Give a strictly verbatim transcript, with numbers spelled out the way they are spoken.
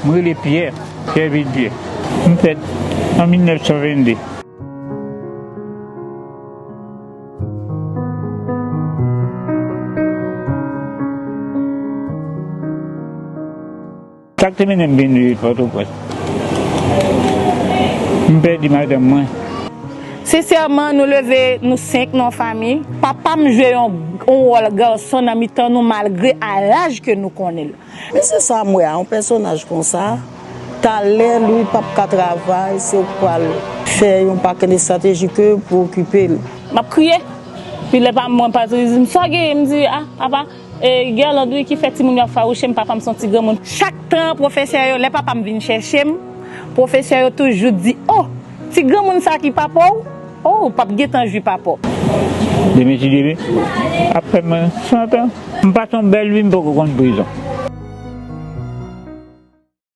M rele Pyè, Pyè Vilpyè. M fèt an mil nèf san vennde. Sa k te mennen m vin viv Pòtoprens? M pèdi madanm mwen. Sensèman, nou leve, nou senk nan yon fanmi. Papa m jwe yon, yon wòl gason nan mitan nou, malgre a laj ke nou konnen l. Men se sa m wè a, yon pèsonaj konsa, talè li p ap ka travay, se ou k pral fè yon pakèt estrateji ke pou okipe l. M ap kriye. Pi lè pa mwen pa di m sa gen, m di, a, papa, e, Guerlande wi ki fè timoun yo ap fawouche m, papa m se yon ti granmoun. Chak tan pwofesè yo, lè papa m vin chèche m, pwofesè yo toujou di, o, ti granmoun sa ki papa w, o, w p ap gentan jwi papa w. Demen si Dye vle, ap fè mwen san tan. M pase yon bèl vi, m poko konn prizon.